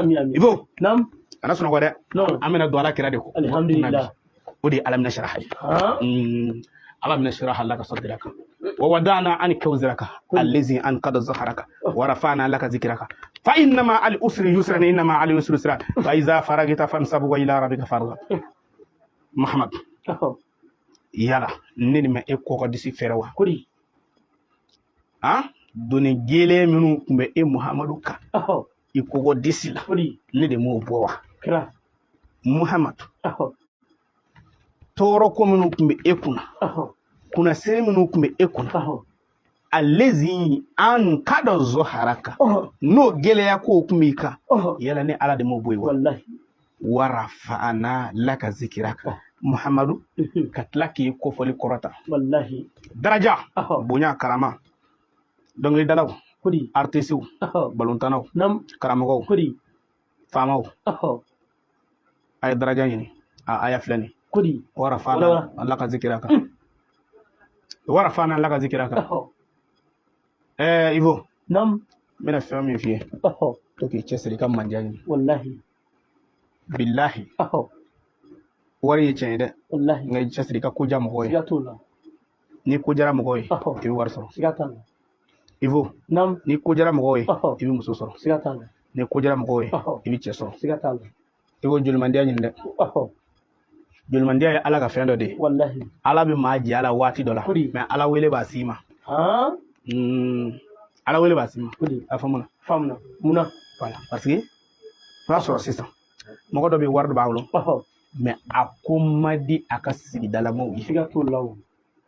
Amin, amin. Ibo. Naam. Kana sunɔgɔ dɛ. Non. An bɛna don ala kira de kɔ. Alhamdulillah. O de ye alam nashrah ye. Han. Alam nashrah laka sadraka wa wada'na anka wizraka allazi anqadha zahraka wa rafa'na laka zikraka fa inna ma'al usri yusran, inna ma'al usri yusra, fa iza faragta fansab wa ila rabbika farghab. Muhammad. Ɔhɔ. Yala ne nin ma e kɔkɔ disi fɛrɛ wa? Kori. Han, doni gele minnu tun bɛ e Muhammadu kan Ɔhɔ. i kɔkɔ disi la, Kori. ne de m'o bɔ wa? Kira. Muhammad. Ɔhɔ. Tɔɔrɔ ko minnu tun bɛ e kunna, Ɔhɔ. kunnasiri minnu tun bɛ e kunna, Ɔhɔ. alezi an kada zoharaka, Ɔhɔ. n'o gɛlɛya kow tun b'i kan, Ɔhɔ. yala ne ala de m'o bɔ yen wa? Wallahi. Warafa'ana laka zikiraka. Muhammadu, ka tila k'i kofɔli kɔrɔta. Wallahi. Daraja, Ɔhɔ. bonya, karama, dɔnkilidalaw, Kori. artisiw, Ɔhɔ. balontannaw, Naam. karamɔgɔw, Kori. faamaw, Ɔhɔ. a ye daraja ɲini. A aya filɛ nin. Kori. Warafa'ana laka zikiraka, warafa'ana laka zikiraka. Ɔhɔ. Ivo. Naam. N bɛna fɛn min f'i ye, Ɔhɔ. to k'i cɛsiri i ka manja ɲini. Wallahi. Bilahi, Ɔhɔ. wari ye tiɲɛ ye dɛ, Wallahi. nka i cɛsiri i ka ko diya mɔgɔw ye. Siga t'o la. Ni ko diyara mɔgɔw ye, Ɔhɔ. i bɛ wari sɔrɔ. Siga t'a la. Ivo, Naam. ni ko diyara mɔgɔw ye, Ɔhɔ. i bɛ muso sɔrɔ. Siga t'a la. Ni ko diyara mɔgɔw ye, Ɔhɔ. i bɛ cɛ sɔrɔ. Siga t'a la. I ko jolimandiya ɲini dɛ. Ɔhɔ. Jolimandiya ye ala ka fɛn dɔ de ye. Wallahi. Ala bɛ maa jɛ a la waati dɔ la, Kodi. mais ala wele b'a s'i ma. Han. Ala wele b'a s'i ma. Kodi. A faamu na? Faamuna. Munna? Voilà, parce que i b'a sɔrɔ sisan mɔgɔ dɔ bɛ yen, wari dɔ b'a bolo, Ɔhɔ. mais a ko man di a ka sigidalamɔgɔw ye. Siga t'o la o.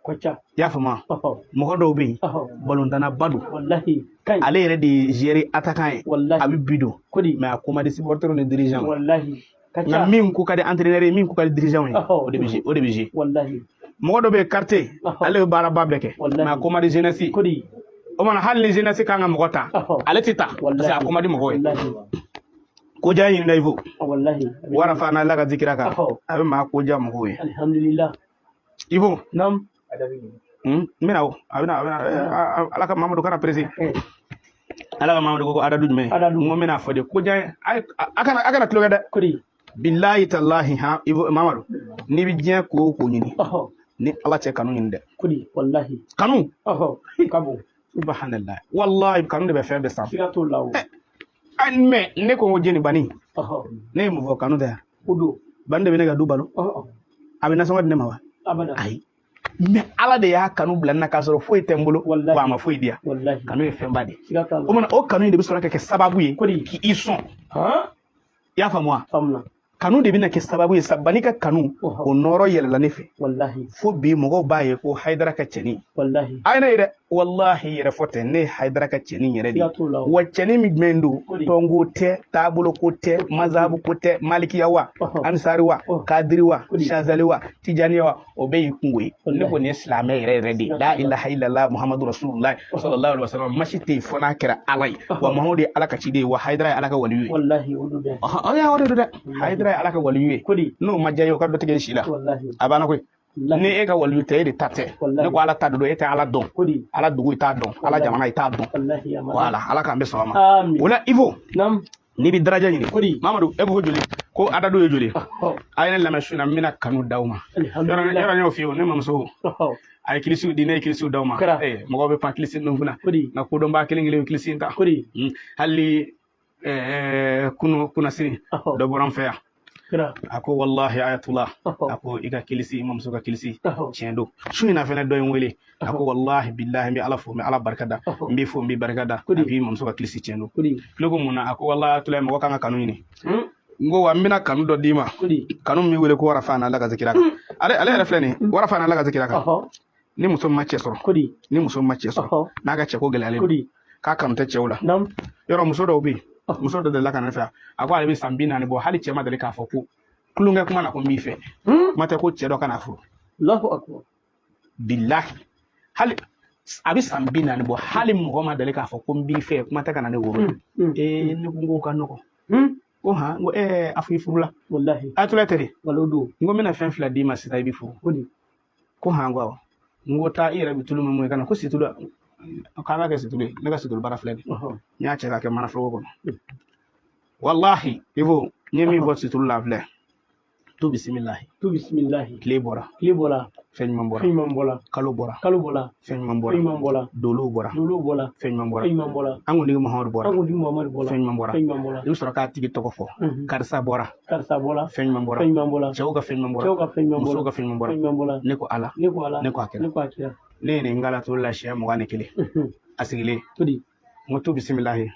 Ko ca. I y'a faamu wa? Ɔhɔ. Mɔgɔ dɔw bɛ yen, Ɔhɔ. balontanna don, Wallahi. Kaɲi. ale yɛrɛ de ye gérer attaquant ye, Wallahi. a bɛ bi don, Kodi. mais a ko man di supporter ni dirigeant. Wallahi. Ka Nka ca. min ko ka di entraîneur ye, min ko ka di dirigeant ye, Ɔhɔ. o de bɛ jouer, o de bɛ jouer. Wallahi. Mɔgɔ dɔ bɛ yen quartier, Ɔhɔ. ale bɛ baaraba bɛɛ kɛ, Wallahi. mais a ko man di jeunesse. Kodi. O mana hali ni jeunesse kan ka mɔgɔ ta, Ɔhɔ. ale tɛ ta, parce que a ko man di mɔgɔw ye. Wallahi. Ko diya ɲini na, Ivo. Wallahi. Warafa'na laka zikiraka, Ɔhɔ. a bɛ maa ko diya mɔgɔw ye. Alhamdulillah. Ivo. Naam. N bɛna o, a bɛna, a bɛna, ala ka Mamadu kana pressé. Ala ka Mamadu ko adadu jumɛn? Adadu. N ko n bɛna fɔ de ko diya, a kana tulonkɛ dɛ. Kodi. Bilahi talahi, han, Ivo Mamadu, n'i bɛ diɲɛ ko o ko ɲini, Ɔhɔ. ni ala cɛ, kanu ɲini dɛ. Kodi. Wallahi. Kanu. Ɔhɔ. Ka bon. Subhanallah, wallahi, kanu de bɛ fɛn bɛɛ sanfɛ. Siga t'o la o. Mais ne ko n ko jeni bani, Ɔhɔ. ne ye mun fɔ? Kanu tɛ yan? O don. Bani de bɛ ne ka du balo. Ɔhɔ. A bɛ nasɔngɔ di ne ma wa? Abada. Ayi, mais ala de y'a kanu bila n na k'a sɔrɔ foyi tɛ n bolo, Wallahi. wa a ma foyi di yan. Wallahi. Kanu ye fɛnba de ye. Siga t'a la. O mana, o kanu in de bɛ sɔrɔ ka kɛ sababu ye Kodi. k'i sɔn. Han. I y'a faamu wa? Faamuna. Kanu de bɛna kɛ sababu ye sa bani ka kanu, Ɔhɔ. o nɔrɔ yɛlɛla ne fɛ Wallahi. fo bi mɔgɔw b'a ye ko Hayidara ka cɛnin. Wallahi. A ye ne ye dɛ, wallahi, yɛrɛ fɔ tɛ, ne ye Hayidara ka cɛnin yɛrɛ de ye. Siga t'o la o. Wa cɛnin min jumɛn don? Kodi. Tɔnko tɛ, taabolo ko tɛ, mazabu ko tɛ, malikiya wa, Ɔhɔ. ansari wa, Ɔhɔ. kadiri wa, Kodi. shazali wa, tijaniya wa, o bɛɛ y'i kungo ye. Ne Wallahi. kɔni ye silamɛ yɛrɛ yɛrɛ de ye. La ilaha illallah Muhammadu rasulullah sallallahu alaihi wasallam. Masi tɛ yen fo n'a kɛra ala ye, wa Muhammadu ye ala ka ciden ye, wa Hayidara ye ala ka waliyu ye. Wallahi, o don dɛ. Ɔhɔn, o de don dɛ, Hayidara ye ala ka waliyu ye. Kodi. N'o ma diya i ye, o ka dɔ tigɛ i si la. Wallahi. A banna koyi. Wallahi. Ni e ka waliyu tɛ, e de ta tɛ. Wallahi. Ne ko ala ta don, e tɛ ala dɔn. Kodi. Ala dugu i t'a dɔn, ala jamana i t'a dɔn. Wallahi, a ma. Voilà, ala k'an bɛ sɔn a ma. Amin. O la Ivo, Naam. n'i bɛ daraja ɲini, Kodi. Mamadu, e ko ko joli? Ko adadu ye joli? Ɔhɔ. A ye ne lamɛn su in na, n bɛna kanu d'aw ma. Yɔrɔ Alhamdulillah. yɔrɔ n y'o f'i ye o, ne mamuso, Ɔhɔ. a ye kilisiw di, ne ye kilisiw d'aw ma. Kɛra. Mɔgɔw bɛ pan kilisi ninnu kunna, Kodi. nka kodɔnbaa kelen kelen bɛ kilisi in ta. Kodi. Hali kunu kunnasiri, Ɔhɔ. dɔ bɔra n fɛ yan, Kɛra. a ko wallahi ayatullah, Ɔhɔ. a ko i ka kilisi, i mamuso ka kilisi, Ɔhɔ. tiɲɛ don. Su in na fɛnɛ, dɔ ye n wele, a ko wallahi billahi, n bɛ ala fo, n bɛ ala barika da, Ɔhɔ. n b'i fo, n b'i barika da. Kodi. A k'i mamuso ka kilisi tiɲɛ don. Kodi. Ne ko mun na? A ko wallahi ayatullah, mɔgɔ kan ka kanu ɲini. Hmm. N ko wa n bɛna kanu dɔ d'i ma, Kodi. kanu min wele ko warafana ala ka zikira kan. Ale yɛrɛ filɛ nin ye, warafana ala ka zikira kan. Ɔhɔ. Ni muso min ma cɛ sɔrɔ, Kodi. ni muso min ma cɛ sɔrɔ, Ɔhɔ. n'a ka cɛ ko gɛlɛyalen don, Kodi. k'a kanu tɛ cɛw la. Naam. Yɔrɔ muso dɔw bɛ yen, muso dɔ delila ka na ne fɛ yan, a ko ale bɛ san 40 bɔ, hali cɛ ma deli k'a fɔ ko tulonkɛ kuma na ko n b'i fɛ. Hmm. Kuma tɛ ko cɛ dɔ kana furu. Allahu akbar. Bilahi, hali a bɛ san 40 bɔ, hali mɔgɔ ma deli k'a fɔ ko n b'i fɛ, kuma tɛ ka na ne woro. Hmm. Ee, ne ko n k'o ka nɔgɔn. Hmm. Ko han, n ko ɛɛ, a fɔ i furula. Wallahi. A tula tɛ de. Walo don. N ko n bɛna fɛn fila d'i ma sisan, i bɛ furu. Kodi. Ko han, ko awɔ. N ko taa i yɛrɛ bɛ tulu min mun i ka na ko situlu, k'an ka kɛ situlu ye, ne ka situlu baara filɛ nin ye. Ɔhɔ. N y'a cɛ k'a kɛ manaforoko kɔnɔ. Walahi Ivo, n ye min fɔ situlu la filɛ. Tu bisimilahi. Tu bisimilahi. Tile bɔra. Tile bɔra. Fɛn ɲuman bɔra. Fɛn ɲuman bɔra. Kalo bɔra. Kalo bɔra. Fɛn ɲuman bɔra. Fɛn ɲuman bɔra. Dolow bɔra. Dolow bɔra. Fɛn ɲuman bɔra. Fɛn ɲuman bɔra. An kuntigi Muhamadu bɔra. An kuntigi Muhamadu bɔra. Fɛn ɲuman bɔra. Fɛn ɲuman bɔra. I bɛ sɔrɔ k'a tigi tɔgɔ fɔ. Karisa bɔra. Karisa bɔra. Fɛn ɲuman bɔra. Fɛn ɲuman bɔra. Cɛw ka fɛn ɲuman bɔra. Cɛw ka fɛn ɲuman bɔra. Musow ka fɛn ɲuman bɔra. Fɛn ɲuman bɔra. Ne ko Ala. Ne ko Ala. Ne ko a kira. Ne ko a kira. Ne ye nin kala tulu la siɲɛ 21. A sigilen. Tudi. N ko tu bisimilahi.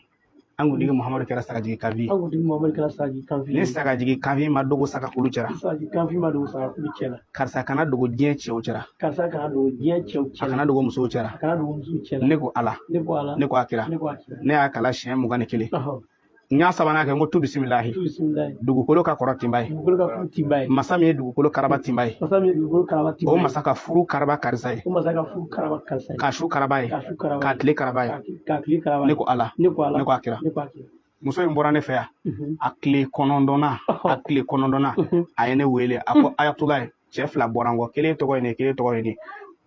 An kuntigi Muhamadu kɛra sagajigi kanfin ye. An kuntigi Muhamadu kɛra sagajigi kanfin ye. Ni sagajigi kanfin ma dogo sagakulu cɛla. Sagajigi kanfin ma dogo sagakulu cɛla. Karisa kana dogo diɲɛ cɛw cɛla. Karisa kana dogo diɲɛ cɛw cɛla. A kana dogo musow cɛla. A kana dogo musow cɛla. Ne ko Ala. Ne ko Ala. Ne ko a kira. Ne ko a kira. Ne y'a kala siɲɛ 21. N y'a sabanan kɛ n ko tu bisimilahi. Tu bisimilahi. Dugukolo ka kɔrɔ tinba ye. Dugukolo ka kɔrɔ tinba ye. Masa min ye dugukolo karaba tinba ye. Masa min ye dugukolo karaba tinba ye. O masa ka furu karaba karisa ye. O masa ka furu karaba karisa ye. Ka su karaba ye. Ka su karaba ye. Ka tile karaba ye. Ka tile karaba ye. Ne ko Ala. Ne ko Ala. Ne ko a kira. Ne ko a kira. Muso in bɔra ne fɛ yan. A tile 9nan. A tile 9nan. A ye ne wele a ko Ayatulayi cɛ fila bɔra n kɔ kelen tɔgɔ ye nin ye kelen tɔgɔ ye nin ye.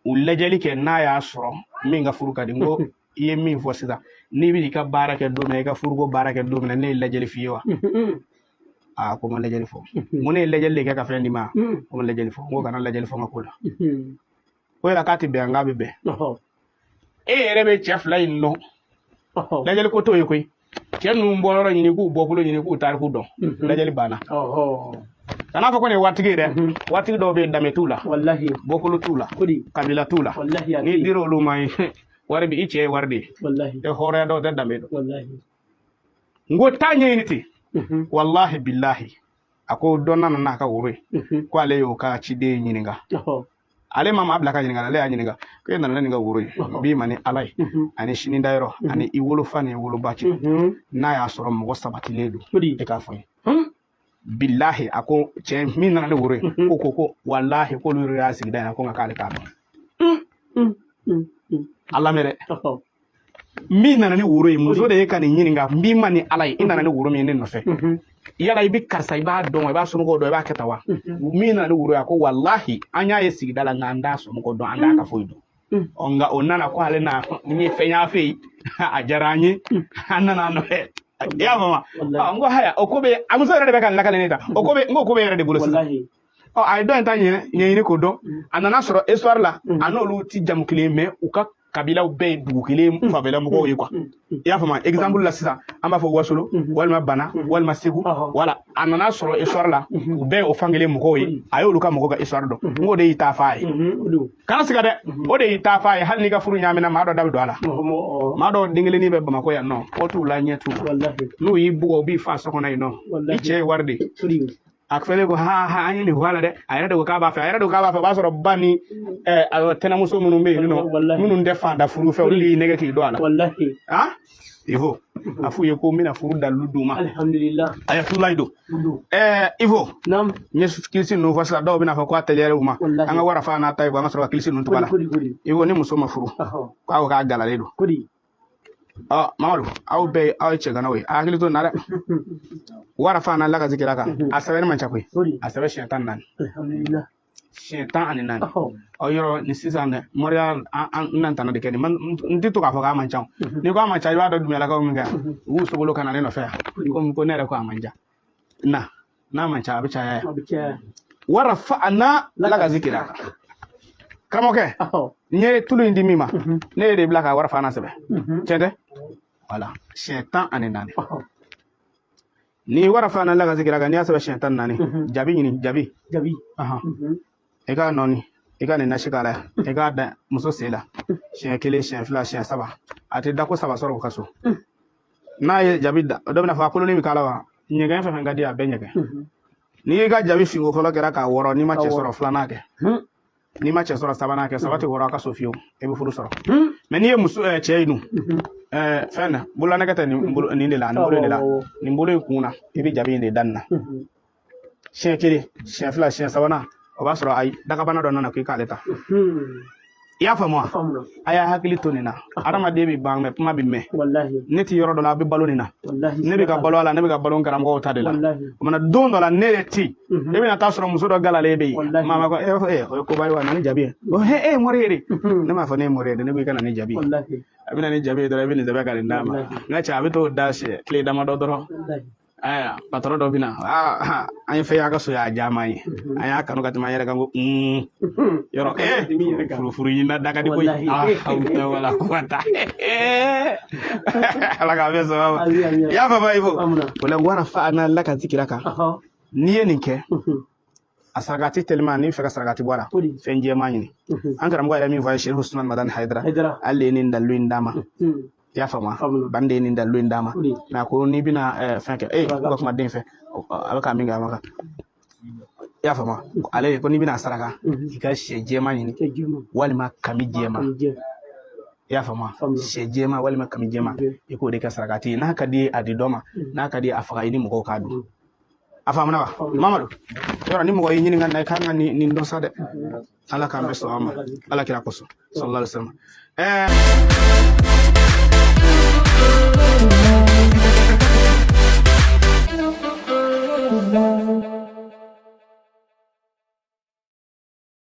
U lajɛli kɛ n'a y'a sɔrɔ min ka furu ka di n ko i ye min fɔ sisan n'i bɛ i ka baara kɛ don min na i ka furuko baara kɛ don min na ne ye lajɛli f'i ye wa aa ko n ma lajɛli fɔ n ko ne ye lajɛli de kɛ ka fɛn d'i ma ko n ma lajɛli fɔ n ko kana lajɛli fɔ n ka ko la ko yala k'a tɛ bɛn n k'a bɛ bɛn e yɛrɛ bɛ cɛ fila in dɔn lajɛli ko t'o ye koyi cɛ ninnu bɔyɔrɔ ɲini k'u bɔkolo ɲini k'u tariku dɔn lajɛli banna kana fɔ ko nin ye waritigi ye dɛ waritigi dɔw bɛ yen danbe t'u la bɔkolo t'u la kabila t'u la n'i dir'olu olu ma ye wari bi i cɛ ye wari de ye e hɔrɔnya dɔw tɛ danbe dɔn n ko taa ɲɛɲini ten walahi bilahi a ko dɔ nana n'a ka woro ye ko ale y'o ka ciden ɲininka ale ma maa bila ka ɲininka ale y'a ɲininka ko e nana ne nin ka woro ye n b'i ma ni Ala ye ani sini dayɔrɔ ani i wolofa ni i woloba cɛ n'a y'a sɔrɔ mɔgɔ sabatilen don e k'a fɔ n ye bilahi a ko cɛ min nana ni woro ye ko walahi k'olu yɛrɛ y'a sigida in na ko nka k'ale k'a dɔn a lamɛn dɛ min nana ni woro ye muso de ye ka nin ɲininka n b'i ma ni Ala ye i nana ni woro min ye ne nɔfɛ yala i bɛ karisa i b'a dɔn i b'a somɔgɔw dɔn i b'a kɛ tan wa min nana ni woro ye a ko walahi an y'a ye sigida la nka an t'a somɔgɔw dɔn an t'a ka foyi dɔn ɔ nka o nana ko ale na n ye fɛn y'a fɛ yen a diyara an ye an nana a nɔfɛ i y'a faamu wa n ko haya o ko bɛ a muso yɛrɛ de bɛ ka n lakale ne ta o ko bɛ n ko ko bɛ yɛrɛ de bolo sisan ɔ a ye dɔ in ta ɲɛɲini k'o dɔn a nana sɔrɔ histoire la a n'olu ti jamu kelen mais u ka kabilaw bɛɛ ye dugu kelen fanfɛla mɔgɔw ye quoi i y'a faamu exemple la sisan an b'a fɔ Wasolo walima Bana walima Segu wala a nana sɔrɔ histoire la u bɛɛ ye o fan kelen mɔgɔw ye a y'olu ka mɔgɔw ka histoire dɔn n k'o de y'i ta f'a ye kana siga dɛ o de y'i ta f'a ye hali n'i ka furu ɲaamina maa dɔ da bɛ don a la maa dɔw den kelennin bɛ Bamakɔ yan nɔ kɔ t'u la ɲɛ t'u la n'u y'i bugɔ u b'i fa so kɔnɔ yen nɔ i cɛ ye wari de ye a fɛnɛ ko ha an ye nin fɔ a la dɛ a yɛrɛ de ko k'a b'a fɛ a yɛrɛ de ko k'a b'a fɛ o b'a sɔrɔ ba ni tɛnɛmuso minnu bɛ yen nɔ minnu tɛ fanda furu fɛ olu de y'i nɛgɛ k'i don a la ah Ivo a f'u ye ko n bɛna furu dalilu d'u ma Ayatulayi don Ivo n ye kilisi ninnu fɔ sisan dɔw bɛna fɔ k'a teliyara u ma an ka warafa n'a ta ye an ka sɔrɔ ka kilisi ninnu tɔgɔ la Ivo ni muso ma furu k'a ko k'a galalen don ɔ Mamadu aw bɛɛ aw ye cɛganaw ye a hakili to nin na dɛ warafa n'a lakazi kira kan a sɛbɛnni man ca koyi a sɛbɛn siɲɛ 14 siɲɛ 14 ɔ yɔrɔ ni sisan dɛ moriya an na tana de kɛ nin n tɛ to k'a fɔ k'a man ca n'i ko a man ca i b'a dɔn dunyalakaw min kɛ u b'u sogolo ka na ne nɔfɛ yan komi ko ne yɛrɛ ko a man ca na n'a man ca a bɛ caya yan warafa n'a lakazi kira kan karamɔgɔkɛ n ye tulu in di min ma ne ye de bila ka warafa n'a sɛbɛn tiɲɛ tɛ wala siɲɛ 14 ni warafa n'a lakazi kira kan n'i y'a sɛbɛn siɲɛ 14 jabi ɲini jabi i k'a nɔɔni i ka nin nasi k'a la i k'a da muso sen la siɲɛ 1 siɲɛ 2 siɲɛ 3 a tɛ da ko 3 sɔrɔ o ka so n'a ye jabi da dɔ bɛna fɔ a koloni bɛ k'a la wa ɲɛgɛn fɛn fɛn ka di a bɛɛ ɲɛgɛn n'i y'i ka jabi finko fɔlɔ kɛra k'a wɔrɔ n'i ma cɛ sɔrɔ filanan kɛ n'i ma cɛ sɔrɔ sabanan kɛ saba tɛ wɔrɔ a ka so fiyewu i bɛ furu sɔrɔ mɛ n'i ye muso cɛ ye dun fɛn na bololanɛgɛ tɛ nin bolo nin de la nin bolo in de la nin bolo in kun na i bɛ jabi in de da nin na siɲɛ 1 siɲɛ 2 siɲɛ 3nan o b'a sɔrɔ ayi dagabana dɔ nana k'i k'ale ta i y'a faamu wa a y'a hakili to nin na adamaden bɛ ban mɛ kuma bɛ mɛn ne ti yɔrɔ dɔ la a bɛ balo nin na ne bɛ ka balo a la ne bɛ ka balo n karamɔgɔw ta de la o mana don dɔ la ne yɛrɛ ti e bɛna taa sɔrɔ muso dɔ galalen bɛ yen maa ma ko e o ye koba ye wa na ni jabi ye e ye mori ye de ne m'a fɔ ne ye mori ye de ne ko i ka na ni jabi ye a bɛ na ni jabi ye dɔrɔn i bɛ nin sɛbɛn ka nin d'a ma n ka cɛ a bɛ t'o da siɲɛ tile damadɔ dɔrɔn Aya, patron dɔ bɛna, aa, an ye fɛn y'a ka so, y'a diya ye, an y'a kanu ka tɛmɛ an yɛrɛ kan ko yɔrɔ furu furu ɲinina da ka di koyi. Ah, wala quwwata, Ala k'a bɛɛ sababa. I y'a faamu? Ibo o la, wa rafa'na laka zikraka. N'i ye nin kɛ, a sarakati teliman, n'i bɛ fɛ ka sarakati bɔ a la, fɛn jɛman ɲini. An karamɔgɔ yɛrɛ min fɔ a ye, Serifu Usman Madani Hayidara, hali ye nin dalilu in d'a ma. I y'a faamu? Bande ye nin dalilu in d'a ma, mɛ a ko n'i bɛna fɛn kɛ, ee, ko ka kuma den fɛ, a bɛ ka min kɛ, a ma kan. I y'a faamu? Ale ko n'i bɛna saraka, i ka sɛ jɛman ɲini walima kami jɛman. I y'a faamu? Sɛ jɛman walima kami jɛman, i k'o de kɛ sarakati ye. N'a ka di ye, a di dɔ ma. N'a ka di ye, a faga i ni mɔgɔw k'a dun. A faamuna wa, Mamadu? Yɔrɔ ni mɔgɔ y'i ɲininka na, i kan ka nin dɔn sa dɛ. Ala k'an bɛ sɔn a ma, Ala kira kosɔn, sallallahu alaihi wasallam.